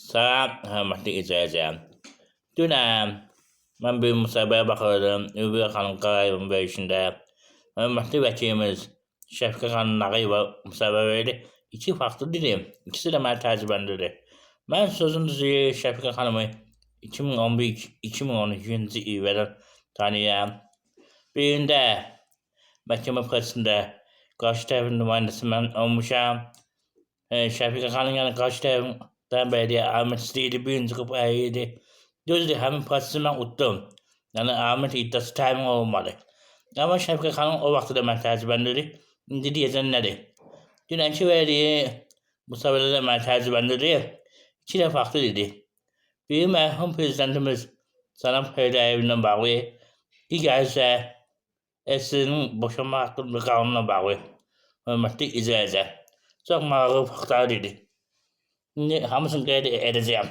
Salam, hörmətli izləyicilər. Dünən mən bir müsahibəyə baxırdım, Ülviyə xanım Qarayevin verilişində. Hörmətli vəkilimiz Şəfiqə xanım Nağıyeva müsahibə verdi. İki farklı dilim, ikisi də məni təəccübləndirdi. Mən sözün düzü Şəfiqə xanımı 2011-2012-ci illərdən tanıyıram. Birində məhkəmə prosesində qarşı tərəfin nümayəndəsi mən olmuşam. Şəfiqə xanım yəni qarşı tərəfdən belə aliment istəyirdi, birinci qrup əri idi. Düzdür, həmin prosesi mən utdum. Yəni aliment iddiası təmin olunmadı. Amma Şəfiqə xanım o vaxtı da məni təəccübləndirdi. İndi deyəcəm nədir? Dünənki verdiyi müsahibədə də məni təəccübləndirdi. İki də farklı dedi. Biri mərhum prezidentimiz Cənab Heydər Əliyevlə bağlı, digəri isə SSR-nin boşanma haqqında qanunla bağlı. Hörmətli izləyicilər. Çox maraqlı faktlar dedi. İndi hamısını qeyd edəcəyəm.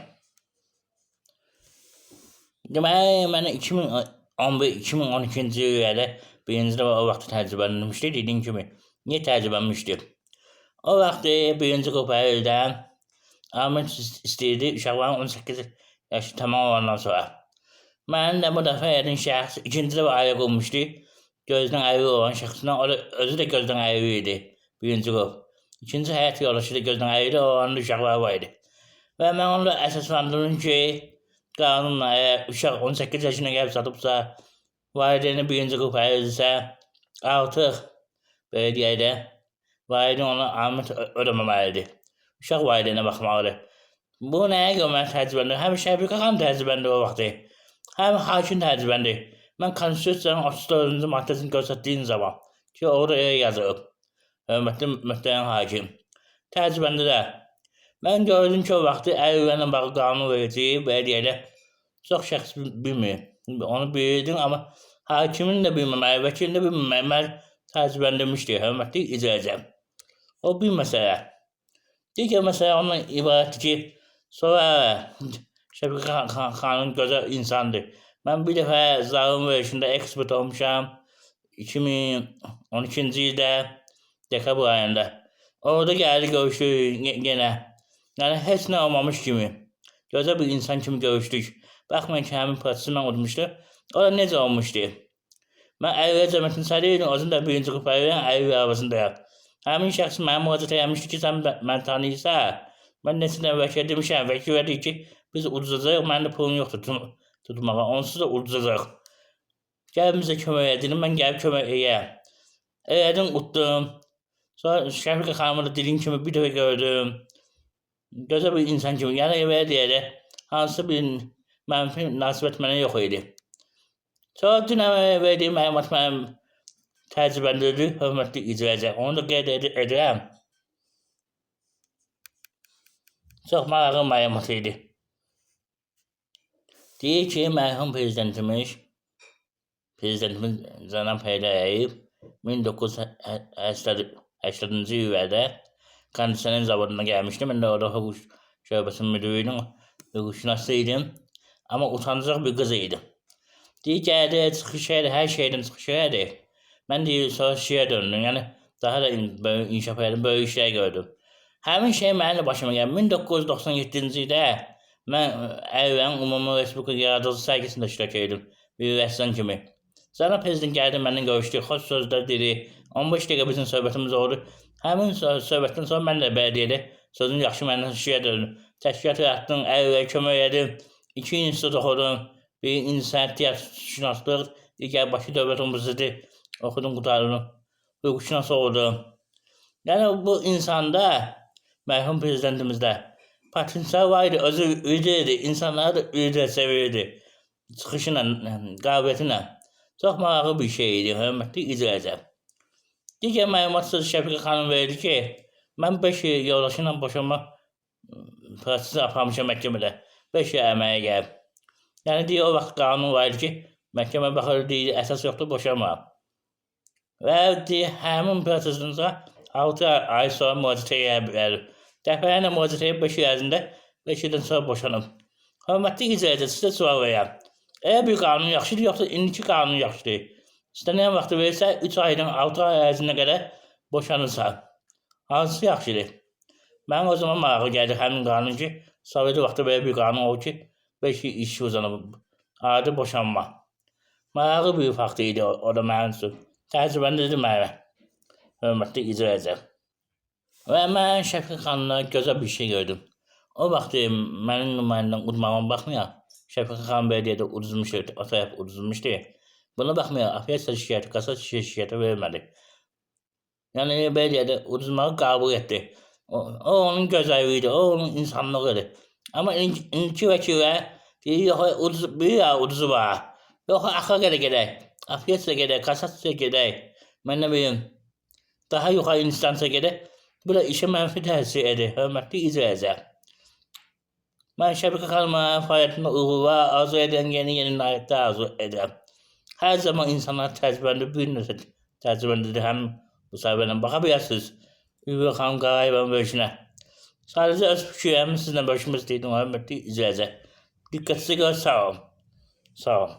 Deməli, mən 2011-2012-ci illərdə birinci dəfə o vaxt təəccüblənmişdi, dediyim kimi. Niyə təəccüblənmişdi? O vaxt birinci qrup əldə aliment istəyirdi uşaqların 18 yaşı tamam olandan sonra. Mənim də bu dəfə elədiyim şəxs ikinci dəfə ailə qurmuşdu. Gözdən ayrı olan şəxslə, o da özü də gözdən ayrı idi, birinci qrup. İkinci həyat yoldaşı da gözdən ayrı olanın uşaqları var idi. Və mən onu da əsaslandırdım ki, qanunla əgər uşaq 18 yaşına gəlib çatıbsa, valideyni birinci qrup əlildirsə, artıq belə deyək də, valideyn ona aliment ödəməməlidir. Uşaq valideynə baxmalıdır. Bu nəyə görə mən təəccübləndim? Həm Şəfiqə xanım təəccübləndi o vaxtı, həm hakim təəccübləndi. Mən Konstitusiyanın 34-cü maddəsini göstərdiyim zaman ki, orada elə yazılıb. Hörmətli möhtərəm hakim. Təəccübləndilər. Mən gördüm ki, o vaxtı əlillərlə bağlı qanun verici, belə deyək də, çox şəxs bilmir. Onu bilirdim, amma hakimin də bilməməyi, vəkilin də bilməməyi məni təəccübləndirmişdi, hörmətli izləyicilər. O bir məsələ. Digər məsələ ondan ibarətdir ki, sonra Şəfiqə xanım gözəl insandır. Mən bir dəfə Zalım verilişində ekspert olmuşam. 2012-ci ildə dekabr ayında. Orada gəldi görüşdük yenə. Yəni heç nə olmamış kimi. Gözəl bir insan kimi görüşdük. Baxmayın ki, həmin prosesi mən udmuşdu. O da necə olmuşdu? Mən Əlillər Cəmiyyətinin sədri idim, özüm də birinci qrup əliləm, əlillər arabasındayam. Həmin şəxs mənə müraciət eləmişdi ki, sən məni tanıyırsan. Mən neçə dəfə vəkil demişəm, vəkil dedi ki, biz uduzacağıq, mənim də pulum yoxdur tutmağa, onsuz da uduzacaq. Gəl bizə kömək edin, mən gəlib kömək eləyəm. Elədim, utdum. Sonra Şəfiqə xanımı da dediyim kimi bir dəfə gördüm. Gözəl bir insan kimi, yəni belə deyək də, hansı bir mənfi münasibət mənə yox idi. Sonra dünən verdiyim məlumat mənim təəccübləndirdi, hörmətli izləyicilər. Onu da qeyd edirəm. Çox maraqlı məlumat idi. Deyir ki, mərhum prezidentimiz cənab Heydər Əliyev 1980-cı illərdə kondisioner zavoduna gəlmişdi. Mən də orada hüquq şöbəsinin müdiri idim, hüquqşünası idim. Amma utancaq bir qız idi. Deyir, gəldi, çıxış elədi, hər şeydən çıxış elədi. Mən deyir, sonra şiyə döndüm. Yəni, daha da böyük inkişaf elədim, böyük işlər gördüm. Həmin şey mənim də başıma gəldi. 1997-ci ildə mən Əlillərin Ümumi Respublika Yaradıcı sərgisində iştirak edirdim, bir rəssam kimi. Cənab Prezident gəldi, mənimlə görüşdü, xoş sözlər dedi. 15 dəqiqə bizim söhbətimiz oldu. Həmin söhbətdən sonra mən də belə deyək, sözün yaxşı məndən şiyə döndüm. Təşkilat yaratdım, əlillərə kömək elədim. 2 institut oxudum. Bir incəsənət tiyatro, digər Bakı Dövlət Universiteti oxudum, qurtardım. Hüquqşünas oldum. Yəni bu insanda, mərhum prezidentimizdə potensial var idi, özü liderdi, insanları da lider sevirdi. Çıxışı ilə, qabiliyyəti ilə. Çox maraqlı bir şey idi, hörmətli izləyicilər. Digər məlumat söz Şəfiqə xanım verdi ki, mən 5 il yoldaşı ilə boşanma prosesi aparmışam məhkəmədə. 5 il əməyə gəlib. Yəni deyir, o vaxt qanun var idi ki, məhkəmə baxır, deyir, əsas yoxdur, boşanma. Və deyir, həmin prosesindən sonra 6 ay sonra müraciət edə bilər. Dəfələrlə müraciət edib 5 il ərzində 5 ildən sonra boşanıb. Hörmətli izləyicilər, sizə sual verirəm. Elə bir qanun yaxşıdır, yoxsa indiki qanun yaxşıdır? İstənilən vaxtı verirsə, 3 aydan 6 ay ərzində qədər boşanırsan. Hansı yaxşıdır? Mənim o zaman maraqlı gəldi həmin qanun ki, Sovet vaxtı belə bir qanun oldu ki, 5 il iş uzanıb, adi boşanma. Maraqlı bir fakt idi o da mənim üçün. Təəccübləndirdi məni. Hörmətli izləyicilər. Və mən Şəfiqə xanımla gözəl bir şey gördüm. O vaxt mənim nümayəndəm udmağıma baxmayaraq, Şəfiqə xanım belə deyək də uduzmuşdu, o tərəf uduzmuşdu. Buna baxmayaraq, apellyasiya şikayəti, kassasiya şikayəti vermədi. Yəni belə deyək də uduzmağı qəbul etdi. O onun gözəlliyi idi, o onun insanlığı idi. Amma indiki vəkillər deyir, yox, uduz, bir ya uduzu var. Yox, axıra qədər gedək. Apellyasiya gedək, kassasiya gedək. Mən nə bilim, daha yuxarı instansiya gedək. Bu da işə mənfi təsir edir, hörmətli izləyicilər. Mən Şəfiqə xanıma fəaliyyətində uğurlar arzu edirəm, yeni-yeni nailiyyətlər arzu edirəm. Hər zaman insanlar təəccübləndir, bir neçə təəccübləndirdi həm bu səhifədən baxa bilərsiniz. Ülviyə xanım Qarayevanın bölüşünə. Sadəcə öz fikirlərimi sizinlə bölüşmək istəyirdim, hörmətli izləyicilər. Diqqətinizə görə sağ olun. Sağ olun.